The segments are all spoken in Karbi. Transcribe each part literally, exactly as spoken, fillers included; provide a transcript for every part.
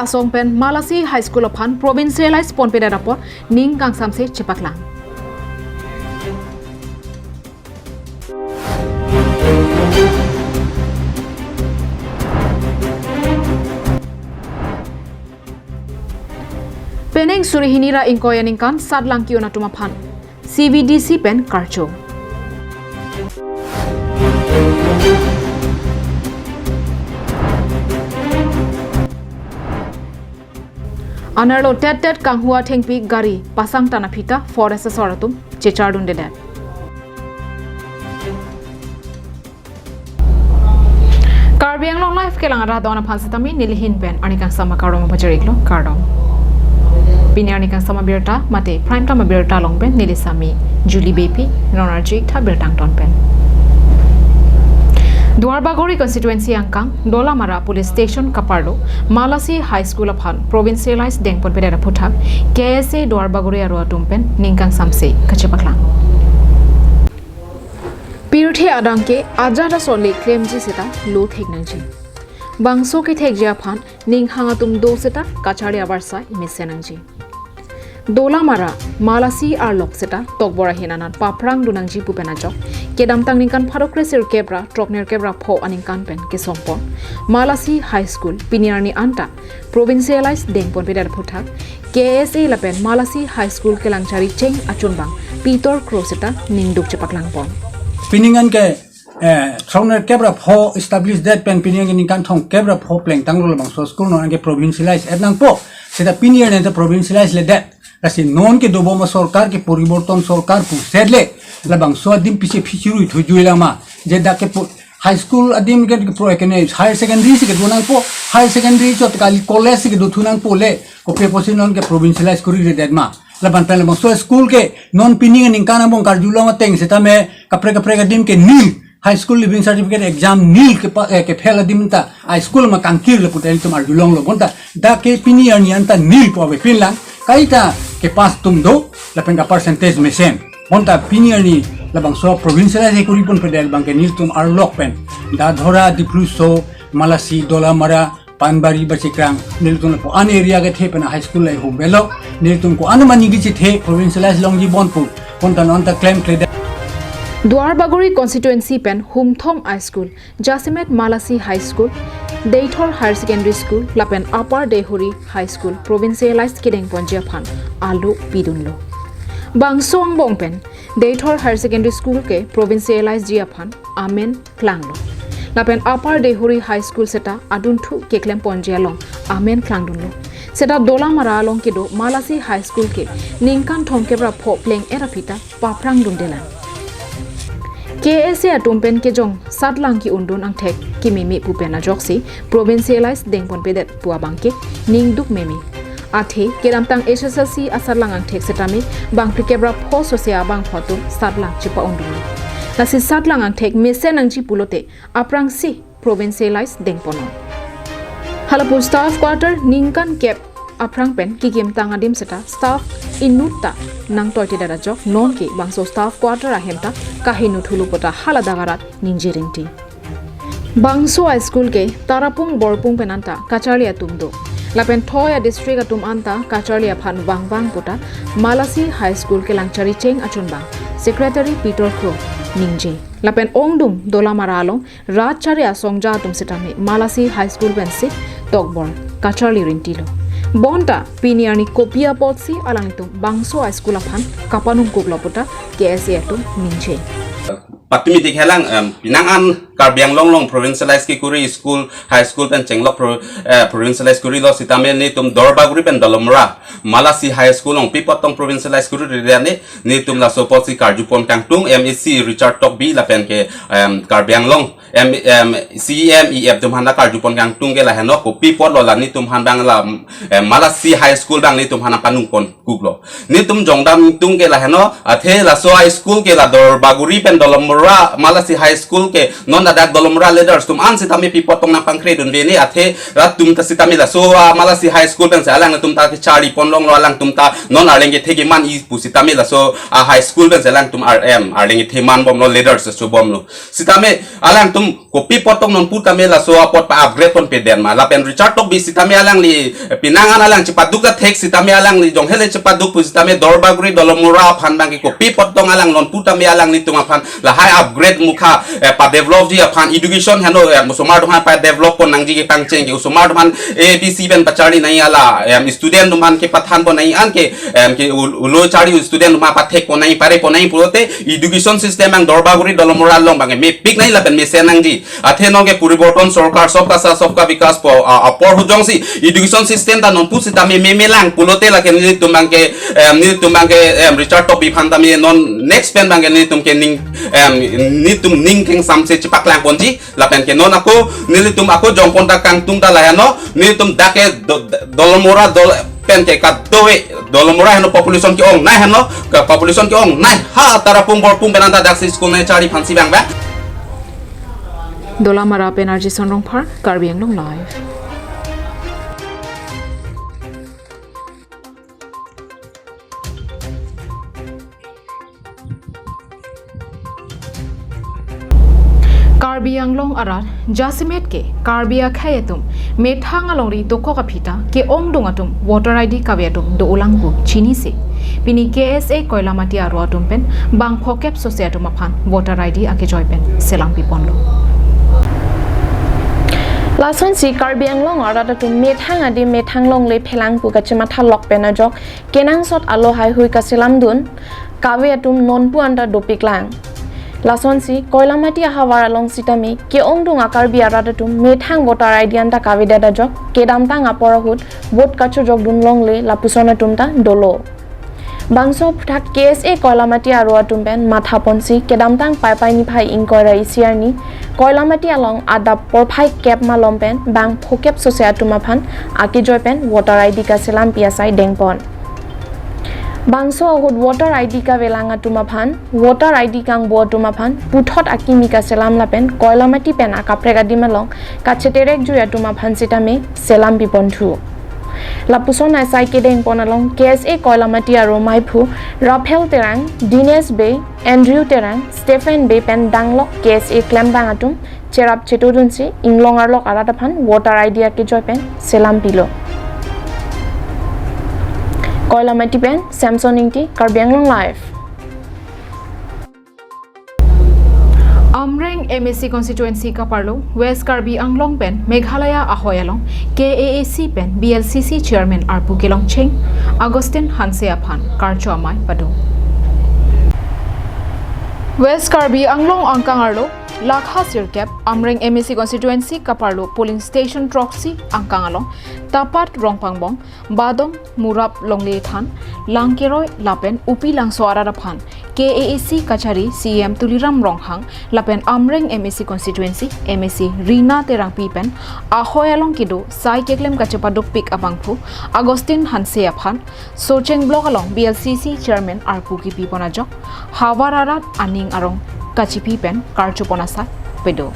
asong pen Malasi High School aphan provincialize ponpedet apot ning kangsamse chepaklang. Penang suri hini ra ingkoi aningkan satlang ki-un atum aphan C V D C pen karcho. Anerlo tet tet kanghua thengpi gari pasang tan aphi ta forest asor atum chechardundedet. Karbi Anglong Live kelang arat don aphan sitame nelihin pen arni kangsam akardom pajir-iklo, kardom. Pini arni kangsam abirta mate prime time abirta along pen neli sami Julie Beypi, non arju-ik tha birta angton pen. Duarbagori constituency angkang Dolamara Police Station kaparlo Malasi High School aphan provincialize dengponpedet aphuthak K S A Duarbagori aro atum pen ning kangsamse kachepaklang. Pirthe adang ke ajat ason le klemji seta lo thek nangji. Bangso kethekji aphan ning hang atum do seta kacharli avarsai mesen nangji. Dolamara, Malasi arlok seta tokbor ahin anat paphrangdun nangji pu pen ajok kedamtang ningkan pharo kresirkep ra throknerkep ra pho aningkan pen kesongpon Malasi High School pini arni anta provincialize dengponpedet aphuthak K S A lapen Malasi High School kelangchari cheng achunbang Peter Kro seta ningduk chepaklangpon. Pining an ke, eh, throknerkep ra pho establish det pen pining an ke ningkan thomkep ra pho plengtanglo, labangso school non an ke provincialize et nangpo. Seta pini arni ta provincialize ledet. Lasi non kedobom asorkar ke poriborton sorkar pusetle labangso adim pisi phichui thujui lama. Je dak ke pu-, high school adim ke pro ekene higher secondary si kedo nangpo, higher secondary chot kali college si kedothu nangpo le, kopi apotsi non ke provincialize koriredet ma. Laban pen labangso school ke non pining aningkan angbong karjulong ateng setame kaprek kaprek adim ke nil, high school leaving certificate exam nil ke pa, eh, ke fail adim ta high school ma kangkir le pu ta ilitum arjulonglo, bonta dak ke pini arni anta nil pu avepin lang, kaita ke pass atum do lapen ka percentage mesen. Bonta pini arni labangso provincialize koriponpedet abang ke nelitum arlok pen Dadhora, Diphluso, Malasi, Dolamara, Panbari, Bachikrang, nelitum lapu an area kethe pen high school le humvelo, nelitum ko-an mani kechethe provincialize longji bon pu, bonta non ta klemkledet. Duarbagori constituency pen humthom high school, jasemet Malasi High School, Deithor Higher Secondary School lapen Upper Deihori High School provincialize kedengponji aphan alo pidunlo. Bangso angbong pen Deithor Higher Secondary School ke provincialize ji aphan amen klanglo. Lapen Upper Deihori High School seta adunthu keklemponji along amen klangdunlo. Seta Dolamara along kedo Malasi High School ke ningkan thomkep ra pho pleng-et aphi ta paphrangdundelang. K S A atum pen kejong satlang ki-undun angthek kememe pu pen ajoksi provincialize dengponpedet pu abang ke ningduk meme. Athe kedamtang H S L C asatlang angthek setame bang phlikep ra pho sose abangphu atum satlang chepa-undunlo. Lasi satlang angthek mesen nangji pulote aphrangsi provincialize dengponnon. Halapu staff quarter ningkan kep aphrang pen kikimtang adim seta staff inut ta nangtoitedet ajok non ke bangso staff quarter ahem ta kahinut thulo pu ta hala dak arat ningje ringti. Bangso a-school ke Tarapung Borpung pen anta kacharli atum do. Lapen thoi a-district atum anta kacharli aphan vangvang pu ta Malasi High School kelangchari cheng achunbang Secretary Peter Kro ningje. Lapen ongdung Dolamara along rat chari asongja atum setame Malasi High School pensi tokbor kacharli rintilo. Bonta pini arni kopi apotsi alanglitum bangso a-school aphan kapanungkuklo pu ta K S A atum ningje. Patumi dikhelang, em, pinang an Karbi Anglong along provincialize kekori school, high school pen chenglok pro-, eh, provincialize korilo sitame nelitum Duarbagori pen Dolamara Malasi High School along pi apot tong provincialize korire ne, nelitum laso apotsi karjupon kangtung M A C Richard Tokbi lapen ke, em, Karbi Anglong, em, em, C E M E F atum aphan ta karjupon kangtung ke lahenlo, kopi apotlo la nelitum aphan abang la, em, Malasi High School abang nelitum aphan panungponkuklo. Nelitum jongdam tung ke lahenlo, athe laso high school ke la Duarbagori pen Dolamara Malasi High School ke non Ladak Dolamara leaders atum an sitame pi apot tong nangpangkre dunde ne, athe rat atum ta sitame laso, ah, Malasi High School pensi alangtum ta kecharli pon longlo, alangtum ta non arleng kethe keman-i pu sitame laso, ah, high school pensi alangtum R M, arleng kethe man bomlo, leaders aso bomlo. Sitame alangtum kopi apot tong nonpu tame laso apot pa-upgrade ponpe den ma. Lapen Richard Tokbi sitame alangli, eh, penang an alang chepaduk ta thek sitame alangli jonghele chepaduk pu sitame Dorbaguri Dolamara aphan abangke kopi apot tong alang nonpu tame alanglitum aphan lahai upgrade mukha, eh, pa-developji aphan education heno, eh, osomar atum aphan pa-develop pon nangji ke pangcheng ke osomar atum aphan A B C pen pacharli nangji ala, em, student atum aphan kepathan pon nangji anke, em, ke ul-, ulo charli student atum aphan pathek pon nangji pare pon nangji pulote education system ang Dorbaguri Dolamara along abangke mepik nangji lapen mesen nangji. Athe nonke poriborton sorkar Sabka Saath Sabka Vikas pu, ah, apor ahut jongsi education system ta nonpu sitame memelang pulote lake nelitum abangke, em, nelitum abangke, em, Richard Tokbi aphan tame non next pen abangke nelitum ke ning, em, nelitum ning kengsamse chepaklang ponji lapen ke non ako nelitum ako jongpon ta kangtung ta laheno nelitum dak ke Do-, Dolamara dol pen ke kadokave Dolamara heno population ke-ongnei heno ke population ke-ongnei ha Tarapung Borpung pen anta daksi school ne charli aphansi abang ba. Dolamara pen R J Sonrongphar, Karbi Anglong Live. Karbi Anglong arat jasemet ke Karbi akhei atum methang alongri dokok aphi ta ke-ongdung atum voter I D kave atum do-olang pu chinisi pini K S A Koilamati aro atum pen bang phokep sose atum aphan voter I D akejoi pen selam piponlo. Lasonsi Karbi Anglong arat atum methang adim methang longle phelang pu kachematha lok pen ajok kenangsot alo haihui kaselamdun kave atum nonpu anta dopiklang. Lasonsi Koilamati ahavar along sitame ke-ongdung a-Karbi arat atum methang voter I D anta kavedet ajok kedamtang apor ahut vote kachojokdun longle lapuson atum ta dolo. Bangso aphuthak K S A Koilamati aro atum pen mathaponsi kedamtang Paipai niphai ingkoi ra isi arni Koilamati along adap porphai kep malom pen bang phokep sose atum aphan akejoi pen voter I D kaselam pi asai dengpon. Bangso ahut voter I D kavelang atum aphan, voter I D kangbo atum aphan puthot akimi kaselam lapen Koilamati pen akaprek adim along kacheterek jui atum aphan sitame selam piponthu. Lapuson asai kedengpon along K S A Koilamati aro maiphu Raphael Terang, Dinesh Bey, Andrew Terang, Stephen Bey pen danglok K S A klembang atum cherap chetodunsi inglong arlok arat aphan voter I D akejoi pen selam pilo. Koilamati pen Samson Ingti, Karbi Anglong Live. Amreng M A C constituency kaparlo West Karbi Anglong pen Meghalaya ahoi along K A A C pen B L C C chairman arpu kelongcheng Augustine Hanse aphan karcho amei pado. West Karbi Anglong angkang arlo lakha sirkep Amreng M A C constituency kaparlo polling station throksi angkang along Tapat Rongpangbong, Badong Murap Longle Than, Langkeroi lapen Upi Langso arat aphan K A A C kachari C E M Tuliram Ronghang lapen Amreng M A C constituency M A C Rina Terangpi pen ahoi along kedo sai keklem kachepadukpik abangphu Augustine Hanse aphan Socheng Block along B L C C chairman arpu kipipon ajok havar arat aning arong kachipi pen karchopon asai pado.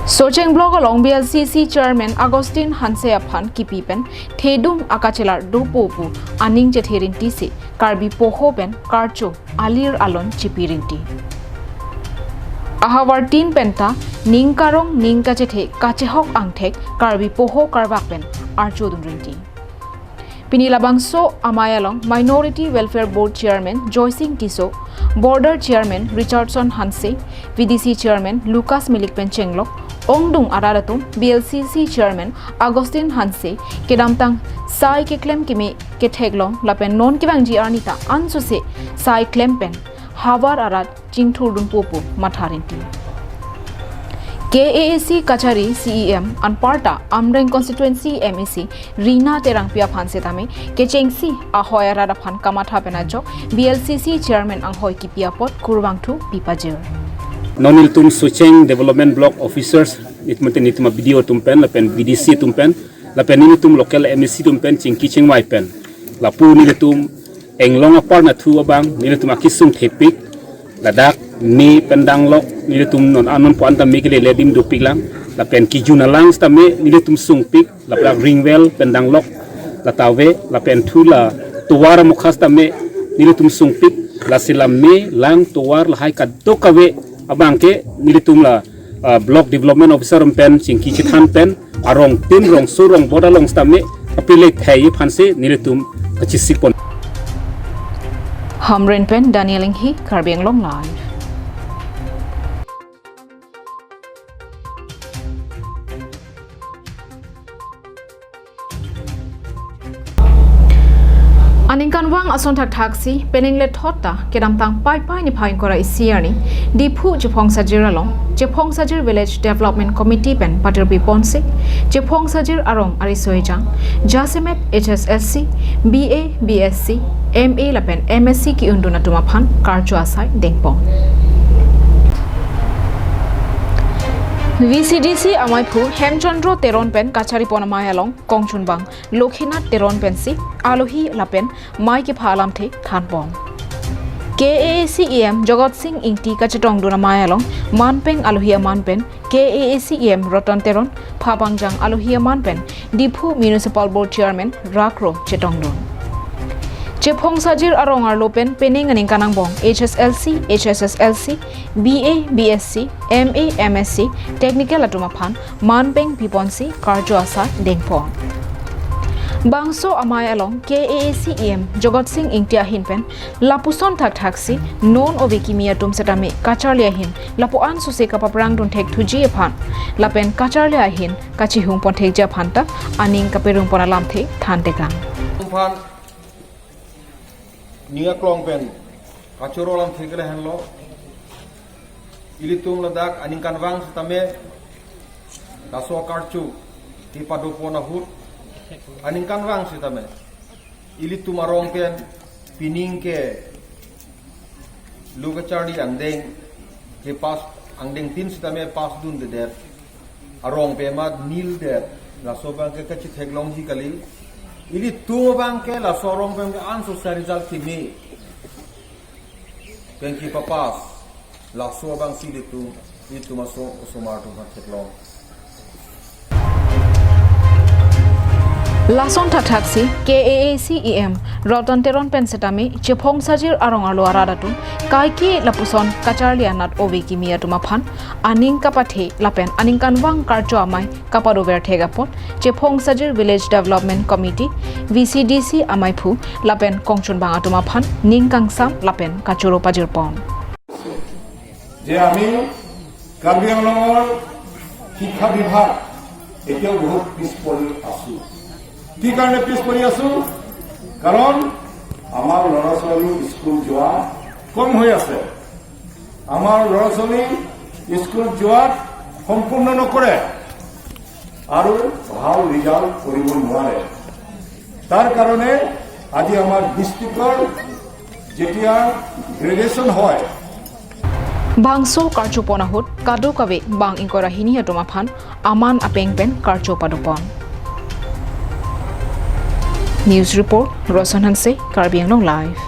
Socheng Block along B L C C chairman Augustine Hanse aphan kipi pen thedung akachelar dopo pu aning chethe rinti si Karbi poho pen karcho alir alon chipi rinti. Ahavar tin penta ning karong ning kachethe kachehok angthek Karbi poho karvak pen archodun rinti. Pini labangso amei along Minority Welfare Board Chairman Joysing Tisso, Border Chairman Richardson Hanse, V D C Chairman Lucas Milik pen chenglok ongdung arat atum B L C C Chairman Augustine Hanse kedamtang sai keklem keme ketheklong lapen non kevangji arni ta ansose sai klem pen havar arat chingthurdunpo pu matha rinti. K A A C kachari C E M anparta Amreng constituency M A C Rina Terangpi aphan setame kechengsi ahoi arat aphan kamatha pen ajok B L C C chairman anghoi kipi apot kurvangthu pipajir. Non nelitum Socheng Development Block Officers, nit mate nelitum B D O atum pen lapen V D C atum pen lapen nelitum local M A C atum pen chingki chingvai pen lapu nelitum englong apar nathu abang nelitum akesung thepik ladak Me pen danglok nelitum non anon puan ta me kelele adim dopik lang. Lapen kejun alang sitame nelitum sungpik, lapen ring well pen danglok lata ave, lapen thu la tovar amokha sitame nelitum sungpik, lasi la me lang tovar lahai kadokave abang ke nelitum la, ah, Block Development Officer pen chingki chethan pen arong tin rongso rongbot along sitame apilek thai aphansi nelitum kachesik pon. Hamren pen Daniel Inghi, Karbi Anglong Live. Aningkanvang ason thakthaksi penang le thot ta kedamtang Paipai niphai ingkoi ra isi arni Diphu Chephongsajir along Chephongsajir Village Development Committee pen patirpi ponsi Chephongsajir arong ariso ejang jasemet H S L C, B A, B S C, M A lapen M S C ke-undun atum aphan karcho asai dengpon. V C D C amaiphu Hemchandra Teron pen kachari pon amei along kongchunbang Lokhinath Teron pensi alohi lapen mei kepha alamthe thanpon. K A A C E M Jagat Singh Ingti kachetongdun amei along manpeng alohi aman pen K A A C E M Ratan Teron, phabangjang alohi aman pen Diphu Municipal Board Chairman Rak Ro chetongdun. Chephongsajir arong arlo pen penang aningkan angbong H S L C, H S S L C, B A, B S C, M A, M S C, Technical atum aphan manpeng piponsi karcho asai dengpon. Bangso amei along K A A C E M Jagat Singh Ingti ahin pen lapuson thakthaksi non ove kimi atum setame kacharli ahin lapu-an suse kapaprang dunthek thuji aphan lapen kacharli ahin kachihung ponthekji aphan ta aning kaperung pon alamthe thantekang. Aphan ning aklong pen kachoro alamthe ke lahenlo. Ilitum ladak aningkanvang sitame laso karcho kepado pon ahut aningkanvang sitame ilitum arong pen pining ke lo kacharli angdeng ke pass, angdeng tin sitame pass dundedet. Arong pen ma nil det, laso abang ke kachetheklongji kali. Ilitum abang ke laso arong pen ke anso sa result kimi pen kepapass, laso abangsi ilitum, ilitum aso, osomar atum aphan theklong. Lason thakthaksi K A A C E M Ratan Teron pen setame Chephongsajir arong arlo arat atum kaike lapuson kacharli anat ove kimi atum aphan aning kapathe lapen aningkanvang karcho amei kapadover thek apot Chephongsajir Village Development Committee, V C D C amaiphu lapen kongchunbang atum aphan ning kangsam lapen kachoro pajirpon. যে আমি কাৰ্বি আংলঙৰ শিক্ষা বিভাগ এতিয়াও বহুত পিছ পৰি আছো। কি কাৰণে পিছ পৰি আছো? কাৰণ আমাৰ ল'ৰা ছোৱালী স্কুল যোৱা কম হৈ আছে। আমাৰ ল'ৰা ছোৱালী স্কুলত যোৱাত সম্পূৰ্ণ নকৰে আৰু ভাল ৰিজাল্ট কৰিব নোৱাৰে। তাৰ কাৰণে আজি আমাৰ ডিষ্ট্ৰিক্টৰ যেতিয়া গ্ৰেজুৱেশ্যন হয়, Bangso karcho pon ahut kadokave bang ingkoi ra hini atum aphan aman apeng pen karcho padopon. News report, Roson Hanse, Karbi Anglong Live.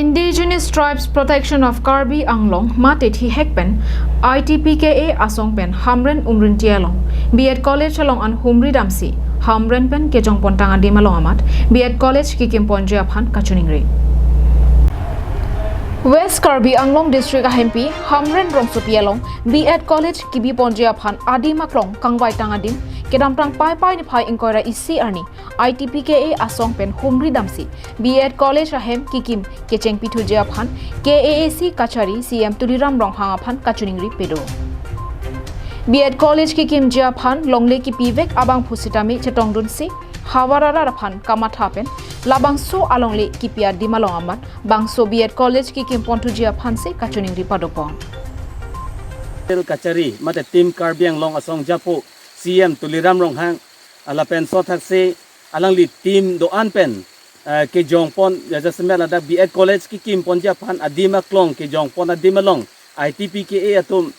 Indigenous Tribes Protection of Karbi Anglong mate thihek pen I T P K A asong pen Hamren Umrinti along B Ed College along an humri damsi Hamren pen kejongpon tang adim along amat B Ed College kikim ponji aphan kachiningri. West Karbi Anglong District ahempi Hamren rongsopi along B Ed College kibi ponji aphan adim aklong kangvai tang adim kedamtang Paipai niphai ingkoi ra isi arni I T P K A asong pen humri damsi B Ed College ahem kikim kecheng pithuji aphan K A A C kachari C M Tuliram Ronghang aphan kachiningri pado. B Ed College kikimji aphan longle kipivek abangphu sitame chetongdunsi havar arat aphan kamatha pen labangso alongle kipi adim along amat bangso B Ed College kikim ponthuji aphansi kachiningri padopon. Kachari mate Team Karbi Anglong asong japo C M Tuliram Ronghang lapen sothaksi alangli team do-an pen, eh, kejongpon, ya, jasemet ladak B Ed College kikim ponji aphan adim aklong kejongpon adim along I T P K A atum,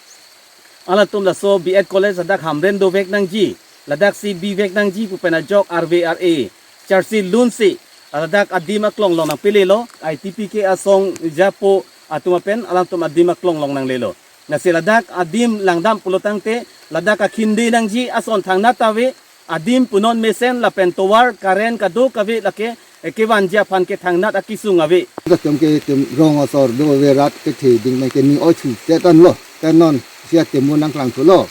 alatum laso B Ed College ladak Hamren dovek nangji, ladaksi bivek nangji pu pen ajok R V R A charsi lunsi ladak adim aklong long nangpelelo, I T P K asong japo atum apen alangtum adim aklong long nanglelo. Lasi ladak adim langdam pulotangte ladak akhindi nangji ason thangnat ave, adim punon mesen lapen tovar current kadokave lake, eh, kevanji aphan ke thangnat akesung ave. Dak tum ke tum rong asor do ave, rat kethe ding mai ke ning oi thu te tan lo. Te non sia te mo nangklang thulo.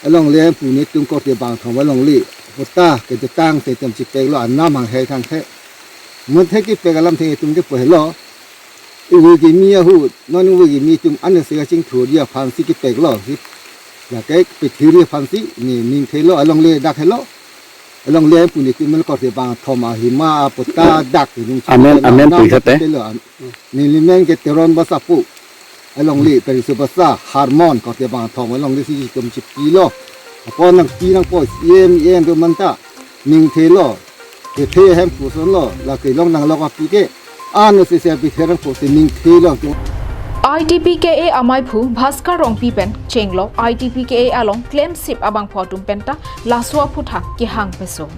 Alongle pu netum korte bangthom alongle. Patta ke jutang te tum chipeklo, anam hang hei thang the. Mo the kepek alamthe tum ke pohelo. Iwe kimi ahut, non iwe kimi tum anase kachingthurji aphansi kepeklo. Lake pethiri aphansi ne ning thelo, alongle dak helo. Alongle pu netum korte bangthom ahima apatta dak ke nung Amen, chipeklo, amen, anam pu dak khate. Pelo, an-, nelimen ke Teron Basa pu. Alongle Periso Basa, Harmon korte bangthom alongle si tum chipilo. Apot nangpi nangpo, iem iem do manta. Ning thelo. Kethe hem pusonlo, lake long nanglok api ke. Ano se se api kherang pusi ning thelo. I T P K A amaiphu Bhaskar Rongpi pen chenglok I T P K A along klemsip abangphu atum penta laso aphuthak kehang peso.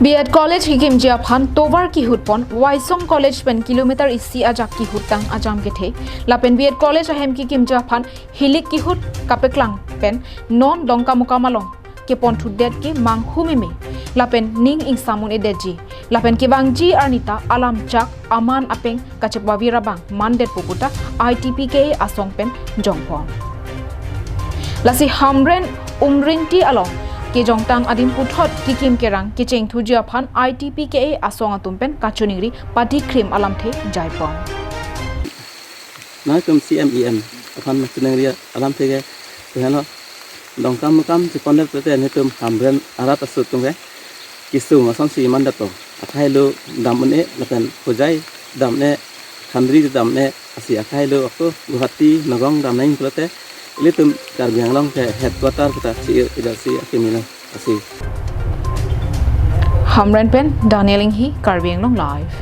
B Ed College kekimji aphan tovar kihutpon Waisong College pen kilometer isi ajak kihut tang ajam kethe. Lapen B Ed College ahem kekimji aphan hilik kihut kapeklang pen non Dongkamukam along kepon thudet ke manghu meme. Lapen ning ingsam un-edetji. Lapen kevangji arnita alam chak aman apeng kachepavir abang mandetpo puta I T P K A asong pen jongpon. Lasi Hamren Umringti along kejongtang adim puthot kekim kerang kechengthuji aphan I T P K A asong atum pen kachiningri pati krim alamthe jaipon. Nangtum C M E M aphan chiningri alamthe ke, keheno Dongkamukam chipondet pete netum Hamren arat aso atum ke kesung asonsi mandetpo. Akhai lo dam un-e lapen Hojai dam un-e, Khandri dam un-e, asi akhai lo ako Guwahati Nagaon dam nangji pulote ilitum Karbi Anglong ke headquarter kita si idarsi akimi lo asi. Hamren pen Daniel Inghi, Karbi Anglong Live.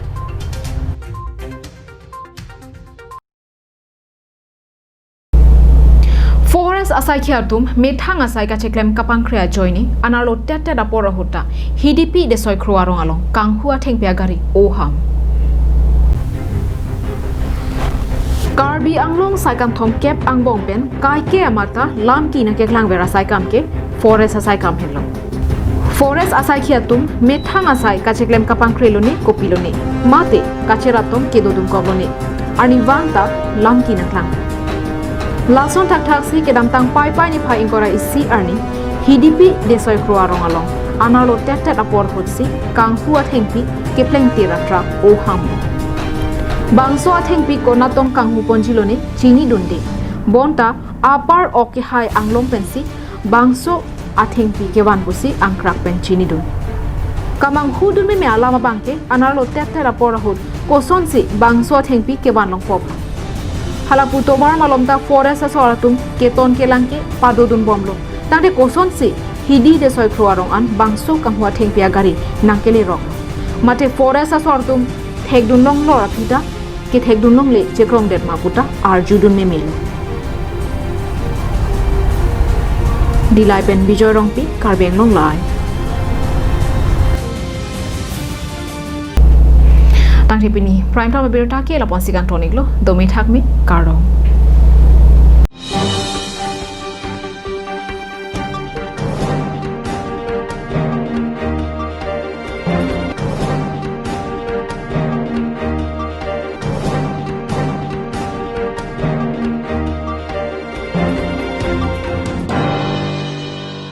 Forest asaikhi atum methang asai kacheklem kapangkre ajoine anerlo tettet apor ahut ta Hidipi Desoi Kro arong along kanghu athengpi agari oham. Karbi Anglong Saikanthom kep angbong pen kaike amat ta lamki nangkeklangver asaikam ke forest asaikam henlo. Forest asaikhi atum methang asai kacheklem kapangkre lone kopi lone, mate kacherap tong kedodun kok lone, arnivang ta lamki nangklang. Lason thakthaksi kedamtang Paipai niphai ingkoi ra isi arni Hidipi Desoi Kro arong along anerlo tettet apor ahutsi kanghu athengpi keplengtir atrak oham. Bangso athengpi konat tong kanghuponji lone chinidunde. Bonta apar ok kehai anglong pensi bangso athengpi kevan pusi angkrak pen chinidun. Kamanghudun meme alam abangke anerlo tettet apor ahut kosonsi bangso athengpi kevan longpo. Halapu tovar malom ta forest asor atum keton kelang ke padodun bomlo. Tangte kosonsi Hidi Desoi Kro arong an bangso kanghu athengpi agari nangkelerok. Mate forest asor atum thekdun longlo aphi ta kethekdun longle chekrongdet ma puta arjudun memelo. Dillai pen Bijoy Rongpi, Karbi Anglong Live. Tangte pini Prime Time abirta ke lapu-ansi kangton-iklo, dome thakme, kardom.